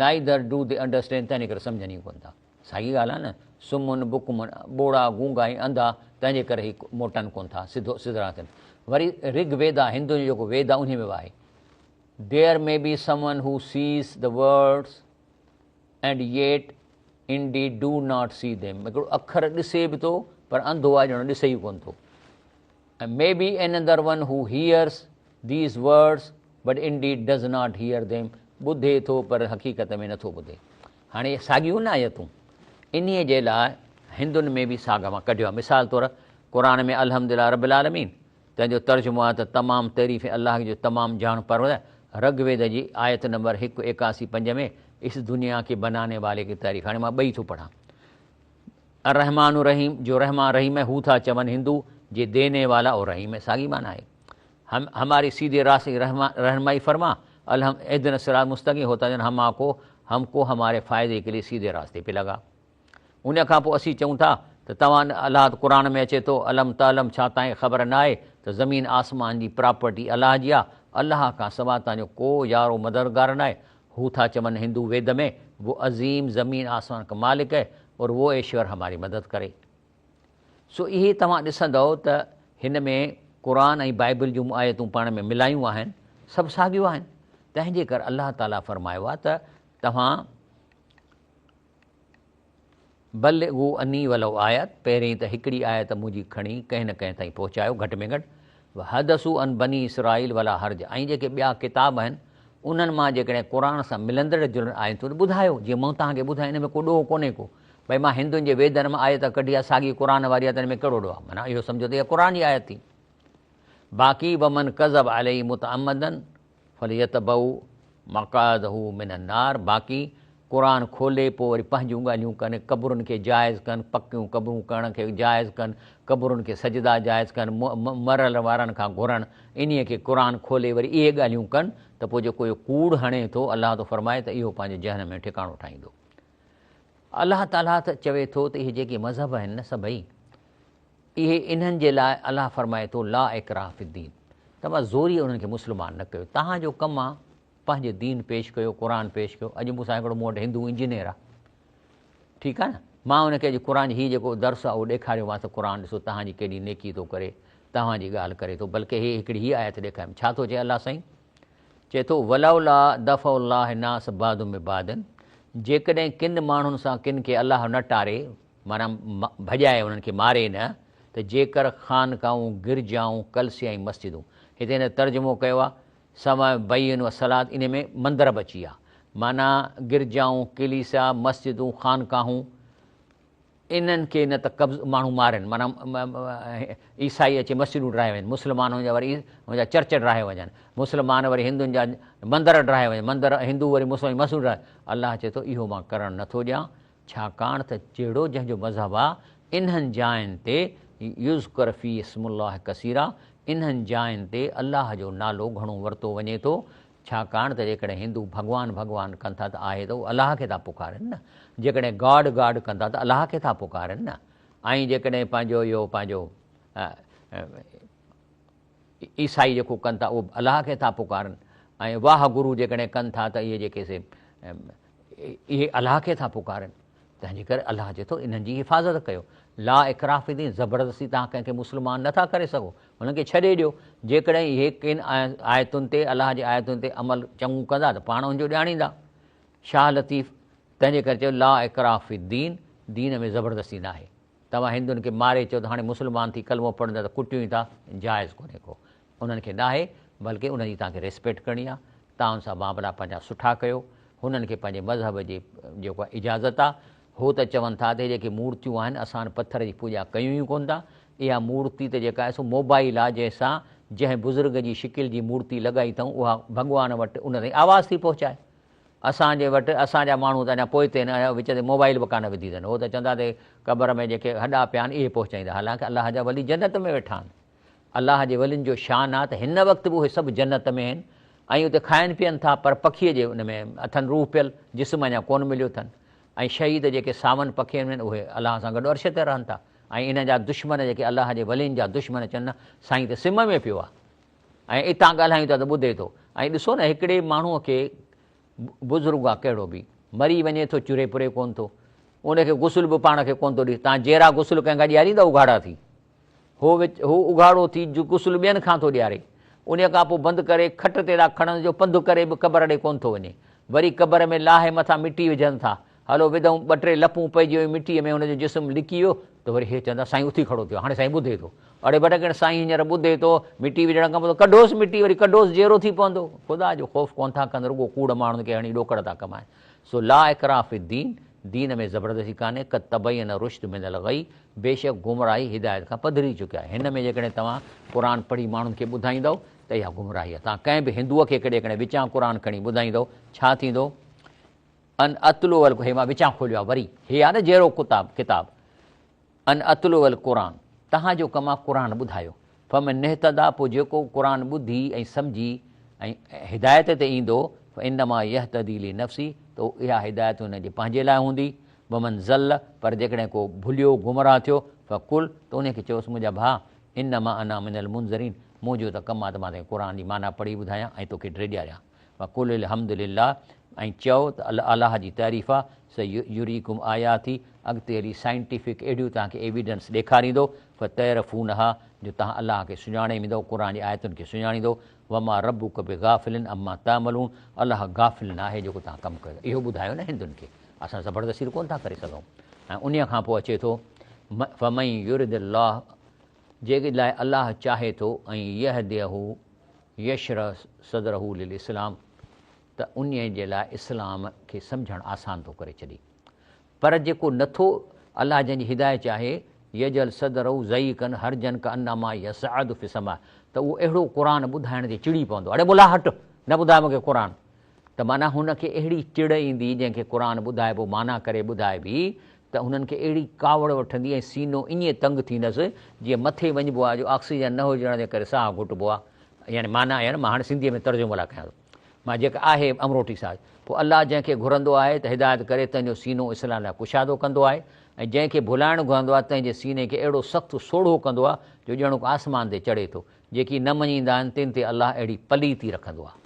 A: Neither do they understand تنهن ڪري سمجهن ئي ڪونه ٿا ساڳي ڳالهه آ نه صم بڪم ٻوڙا گونگا ۽ انڌا تنهن جي ڪري هي موٽن ڪونه ٿا سڌو سڌرا ٿين وري رگ ويدا هندن جو جيڪو ويد آ انهي ۾ به آهي There may be someone who sees the words and yet indeed do not see them هڪڙو اکر ڏسي به ٿو پر انڌو آهي ڄڻ ڏسي ئي ڪونه ٿو ۽ may be another one who hears these words but indeed does not hear them ٻڌي ٿو پر حقيقت ۾ نٿو ٻڌي هاڻي اهي ساڳيون نه آيتون انهي جي لاء هندن ۾ به ساڳ مان ڪڍيو آهي مثال طور قرآن ۾ الحمد لله رب العالمين تنهن جو ترجمو آهي ته تمام تعريف الله جو تمام جهان پرور رگ ويد جي آيت نمبر هڪ ايڪاسي پنج ۾ اس دنيا ڪي بناني والي ڪي تعريف هاڻي مان ٻئي ٿو پڙهان الرحمان الرحيم جو رحمان رحيم هو ٿا چون هندو جي ديني والا اور رحيم ہے ساڳي معنی آهي هم هماري سيڌي راستي کی رهنمائي فرما الحم اهدنا الصراط المستقيم ہوتا جن ہم کو ہم کو ہمارے فائدے کے لیے سیدھے راستے پہ لگا ان کان پوء اسين چئون ٿا ته توهان الله ته قرآن ۾ اچي ٿو الم تعلم ڇا توهان کي خبر نه آهي ته زمين آسمان جي پراپرٽي الله جي آهي الله کان سوا توهان جو ڪو يار و مددگار نه آهي هو ٿا چون هندو ويد ۾ وو عظيم زمين آسمان کا مالڪ هي اور وو ايشور هماري مدد ڪري سو اهي توهان ڏسندؤ ته هن ۾ قرآن ۽ بائبل جون آيتون پاڻ ۾ ملايون آهن سڀ ساڳيون آهن تنهن جي ڪري الله تعالي فرمايو آهي ته توهان بلغوا عني ولو آيت، پهرين ته هڪڙي آيت منهنجي کڻي ڪنهن نه ڪنهن تائين پهچايو گهٽ ۾ گهٽ، وحدثوا عن بني اسرائيل ولا حرج ۽ جيڪي ٻيا ڪتاب آهن انهن مان جيڪڏهن قرآن سان ملندڙ جلندڙ آيتون ته ٻڌايو جيئن مون توهان کي ٻڌايو ان ۾ ڪو ڏوهه ڪونهي ڪو ڀئي مان هندن جي ويدن مان آيت ڪڍي آهي ساڳي قرآن واري آهي ته ان ۾ ڪهڙو ڏوهه آهي معنيٰ اهو سمجهو ته اها قرآن جي آيت ٿي باقي ومن ڪذب عليه متعمدا فليتبوء مقعده من النار باقي قرآن کولي پوء وري پنهنجون ڳالهيون ڪن، قبرن کي جائز ڪن، پڪيون قبرون ڪرڻ کي جائز ڪن، قبرن کي سجدا جائز ڪن، مرل وارن کان گهرن، انهيء کي قرآن کولي وري اهي ڳالهيون ڪن ته پوء جيڪو اهو ڪوڙ هڻي ٿو الله ٿو فرمائي ته اهو پنهنجي جهنم ۾ ٺڪاڻو ٺاهيندو. الله تعاليٰ ته چوي ٿو ته اهي جيڪي مذهب آهن نه سڀئي اهي انهن جي لاء الله فرمائي ٿو لا اڪراه في الدين توهان زوريء انهن کي مسلمان نه ڪيو توهان جو ڪم آ پنهنجي دين پيش ڪيو قرآن پيش ڪيو اڄ مون سان هڪڙو مون وٽ هندو انجنيئر آ ٺيڪ آ نه مان ان کي اڄ قرآن هي جيڪو درس آ اهو ڏيکاريومانس ته قرآن ڏسو توهان جي ڪيڏي نيڪي ٿو ڪري توهان جي ڳالهه ڪري ٿو بلڪه هي هڪڙي هي آيت ڏيکاريم ڇا ٿو چئي الله سائين چئي ٿو ولولا دفع الله الناس بعضهم ببعض جيڪڏهن ڪن ماڻهن سان ڪن کي الله نه ٽاري معنيٰ ڀڄائي انهن کي ماري نه ته جيڪر خانقاهون، گرجائون، ڪلسيا ۽ مسجدون، هتي هن ترجمو ڪيو آهي، صوامع بيع و صلات انهي ۾ مندر به اچي ويا، معنيٰ گرجائون، ڪليسا، مسجدون، خانقاهون، انهن کي نه ته قبض ماڻهو مارين، معنيٰ عيسائي اچي مسجدون ڊاهي وڃن، مسلمان هن جا وري هن جا چرچ ڊاهي وڃن، مسلمان وري هندن جا مندر ڊاهي وڃن، مندر هندو وري مسلمان جي مسجدون ڊاهي، الله چئي ٿو اهو مان ڪرڻ نه ٿو ڏيان، ڇاڪاڻ ته جهڙو جنهن جو مذهب آ، انهن جاين تي يذڪر فيه اسم الله ڪثيرا انهن جاين تي الله جو نالو گهڻو ورتو وڃي ٿو، ڇاڪاڻ ته جيڪڏهن هندو ڀڳوان ڀڳوان ڪن ٿا ته آهي ته هو الله کي ٿا پڪارين نه، جيڪڏهن گاڊ گاڊ ڪن ٿا ته الله کي ٿا پڪارين نه ۽ جيڪڏهن پنهنجو اهو پنهنجو عيسائي جيڪو ڪن ٿا اهو الله کي ٿا پڪارن ۽ واهه گرو جيڪڏهن ڪن ٿا ته اهي جيڪي سي اهي الله کي ٿا پڪارن. تنهن جي ڪري الله چئي ٿو انهن جي حفاظت ڪيو. لا اڪراه في الدين زبردستي توهان ڪنهن کي مسلمان نه ٿا ڪري سگهو، انهن کي ڇڏي ڏيو. جيڪڏهن اهي ڪن آيتن تي الله جي آيتن تي عمل چڱو ڪندا ته پاڻ ان جو ڄاڻيندا. شاهه لطيف تنهن جي ڪري چيو لا اڪراه في الدين دين ۾ زبردستي ناهي. توهان هندن کي ماري چئو ته هاڻي مسلمان ٿي ڪلمو پڙهندا ته ڪٽيون ئي ٿا، جائز ڪونهي ڪو. انهن کي ناهي بلڪه انهن جي توهان کي ريسپيڪٽ ڪرڻي آهي، توهان ان سان معاملا پنهنجا سٺا ڪيو، هنن کي پنهنجي مذهب جي جيڪو آهي اجازت آهي، هو ته چون ٿا ته هي جيڪي مورتيون آهن اسان پٿر جي پوڄا ڪيون ئي ڪونه ٿا، اها مورتي ته جيڪا آهي سو موبائل آهي جنهن سان جنهن بزرگ جي شڪل جي مورتي لڳائي اٿئون اها ڀڳوان وٽ ان تائين آواز ٿي پهچائي. اسان جي وٽ اسان جا ماڻهو ته اڃا پوئتي آهن، اڃا وچ تي موبائل به ڪانه وڌي اٿن، هو ته چوندا ته قبر ۾ جيڪي هڏا پيا آهن اهي پهچائيندا، حالانڪه الله جا ولي جنت ۾ ويٺا آهن. الله جي ولين جو شان آ ته هن وقت به اهي سڀ جنت ۾ آهن ۽ اتي کائن پيئن ٿا پر پکيء جي ان ۾ اٿن روح پيل، جسم اڃا ڪونه مليو اٿن ۽ شهيد جيڪي ساون پکين ۾ آهن اهي الله سان گڏ عرش تي رهن ٿا ۽ انهن جا دشمن جيڪي الله جي ولين جا دشمن چون نه سائين ته سم ۾ پيو آ ۽ اتان ڳالهايون ٿا ته ٻڌي ٿو ۽ ڏسو نه هڪڙي ماڻهوء کي بزرگ آ ڪهڙو به مري وڃي ٿو چري پري ڪونه ٿو ان کي غسل به پاڻ کي ڪونه ٿو ڏي تان جيرا غسل ڪنهن کان ڏياريندا اگهاڙا ٿي هو وچ هو اگهاڙو ٿي غسل ٻين کان ٿو ڏياري. انهيء کان پوء بند ڪري کٽ تي ٿا کڻنس جو پنڌ ڪري به قبر ڏي ڪونه ٿو وڃي. وري قبر ۾ لاهي مٿان مٽي وجهن ٿا. هلو وڌئون ٻه ٽي لپون پئجي ويون مٽيء ۾ هن جو جسم لڪي ويو ته وري هي چوندا سائين اٿي کڙو ٿيو هاڻي سائين ٻڌي ٿو. اڙي ڀٽڪڻ سائين هينئر ٻڌي ٿو مٽي وجهڻ کان پوء ڪڍوس مٽي وري ڪڍوس جيئرو ٿي پوندو. خدا جو خوف ڪونه ٿا ڪن رڳو ڪوڙ ماڻهن کي هڻي ڏوڪڙ ٿا ڪمائن. سو لا اڪراه في الدين دين ۾ زبردستي ڪانهي، قد تبين الرشد من الغي، بيشڪ گمراهي هدايت کان پڌري چڪي آهي. هن ۾ جيڪڏهن توهان قرآن پڙهي ماڻهن کي ٻڌائيندؤ ته اها گمراهي آهي. توهان ڪنهن به هندوء کي جيڪڏهن وچان قرآن کڻي ٻڌائيندؤ ڇا ٿيندو؟ ان اتلو الق هي مان وچان کوليو آهي وري هي آهي نه جهڙو ڪتاب ڪتاب ان اتلو القرآن توهان جو ڪم آهي قرآن ٻڌايو فمن اهتديٰ پوء جيڪو قرآن ٻڌي ۽ سمجهي ۽ هدايت تي ايندو فانما يهتدي لنفسه ته اها هدايت ان جي پنهنجي لاء هوندي ومن ضل پر جيڪڏهن ڪو ڀليو گمراهه ٿيو فقل ته انهي کي چئوس منهنجا ڀاء انما انا من المنذرين منهنجو ته ڪم آهي ته مان توکي قرآن جي معنيٰ پڙهي ٻڌايان ۽ توکي ڊيڄاريان وقل الحمد لله ۽ چئو ته الله جي تعريف آ، سيريڪم آياتي اڳتي هلي سائنٽيفڪ اهڙيون توهان کي ايويڊنس ڏيکاريندو، فتعرفونها جو توهان الله کي سڃاڻي ويندؤ، قرآن جي آيتن کي سڃاڻيندؤ، وما ربک بغافل عما تعملون الله غافل ناهي جيڪو توهان ڪم ڪيو ٿا. اهو ٻڌايو نه هندن کي، اسان زبردستي ته ڪونه ٿا ڪري سگهون. ۽ انهيء کان پوء اچي ٿو فمن يرد الله جنهن لاء الله چاهي ٿو ان يهديه يشرح صدره للاسلام ته انهيء جي لاء اسلام کي سمجهڻ آسان ٿو ڪري ڇڏي پر جيڪو نه ٿو الله جنهن جي هدايت چاهي يجعل صدره ضيقا حرجا ڪانما يصعد في السماء ته اهو اهڙو قرآن ٻڌائڻ تي چڙي پوندو اڙي ملا هٽ نه ٻڌاء مون کي قرآن ته معنيٰ هن کي اهڙي چڙ ايندي جنهن کي قرآن ٻڌائبو معنيٰ ڪري ٻڌائبي ته هنن کي اهڙي ڪاوڙ وٺندي ۽ سينو ائين تنگ ٿيندس جيئن مٿي وڃبو آهي جو آڪسيجن نه هجڻ جي ڪري ساهه گهٽبو آهي يعني معنيٰ يعني مان هاڻي سنڌيء ۾ ترجمو لاء ڪيان ٿو مان جيڪا آهي امروٽي ساز پوء الله جنهن کي گهرندو آهي ته هدايت ڪري تنهن جو سينو اسلام لاء ڪشادو ڪندو آهي ۽ جنهن کي ڀلائڻ گهرندو آهي تنهن جي سيني کي اهڙو سخت سوڙهو ڪندو آهي جو ڄڻڪ آسمان تي چڙهي ٿو جيڪي نه مڃيندا آهن تن تي الله اهڙي پليتي رکندو آهي.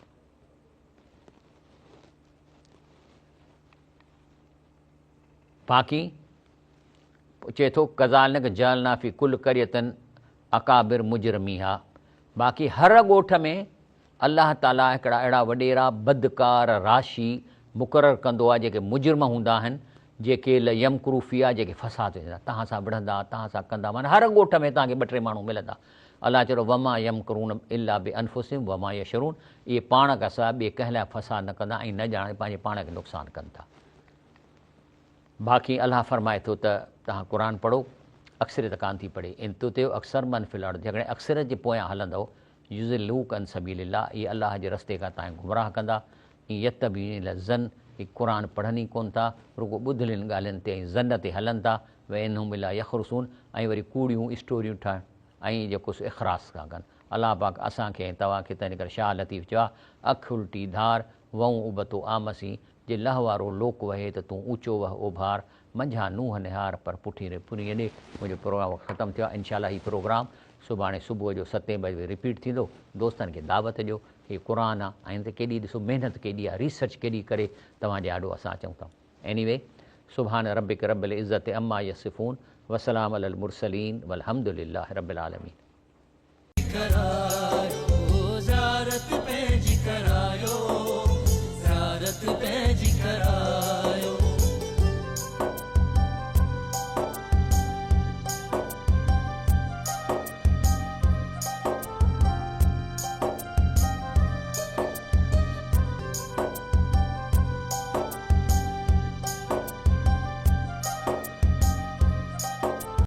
A: باقي چئي ٿو ڪذالڪ جعلنا في ڪل قرية اڪابر مجرميها باقي هر ڳوٺ ۾ الله تعالي هڪڙا اهڙا وڏيرا بدڪار راشي مقرر ڪندو آهي جيڪي مجرم هوندا آهن جيڪي ليمڪرو فيها جيڪي فساد وجهندا، توهان سان وڙهندا، توهان سان ڪندا، معنيٰ هر ڳوٺ ۾ توهان کي ٻه ٽي ماڻهو ملندا. الله چيو وما يمڪرون الا بانفسهم وما يشعرون اهي پاڻ کان سواء ٻئي ڪنهن لاء فساد نه ڪندا ۽ نه ڄاڻي پنهنجي پاڻ کي نقصان ڪن ٿا. باقي الله فرمائي ٿو ته توهان قرآن پڙهو، اڪثريت ڪانه ٿي پڙهي، ان تطع اڪثر من في الارض جيڪڏهن اڪثريت جي پويان هلندؤ، يضلوک عن سبيل الله اهي الله جي رستي کان توهان کي گمراهه ڪندا، ان يتبعون الا الظن هي قرآن پڙهن ئي ڪونه ٿا، رڳو ٻڌلين ڳالهين تي ۽ ظن تي هلن ٿا، وان هم الا يخرصون ۽ وري ڪوڙيون اسٽوريون ٺاهڻ ۽ جيڪو سو اخراص ٿا ڪن. الله پاڪ اسان کي ۽ توهان کي تنهن ڪري شاهه لطيف چيو آهي، اک الٽي ڌار، وئون ابتو آمسين، جي لهه وارو لوڪ وهي ته تون اوچو وهه اوڀار، منجهان نوح نهار پر پٺيري پرينء ڏي. منهنجو پروگرام وقت ختم ٿيو آهي انشاء الله هي پروگرام سڀاڻي صبح جو ستين بجي رپيٽ ٿيندو دوستن کي دعوت ڏيو هي قرآن آ ۽ هن تي ڪيڏي ڏسو محنت ڪيڏي آ ريسرچ ڪيڏي ڪري توهان جي آڏو اسان اچون ٿا ايني وي سبحان ربک رب العزت عما يصفون وسلام علي المرسلين والحمد لله رب العالمين.
B: ڪرايو.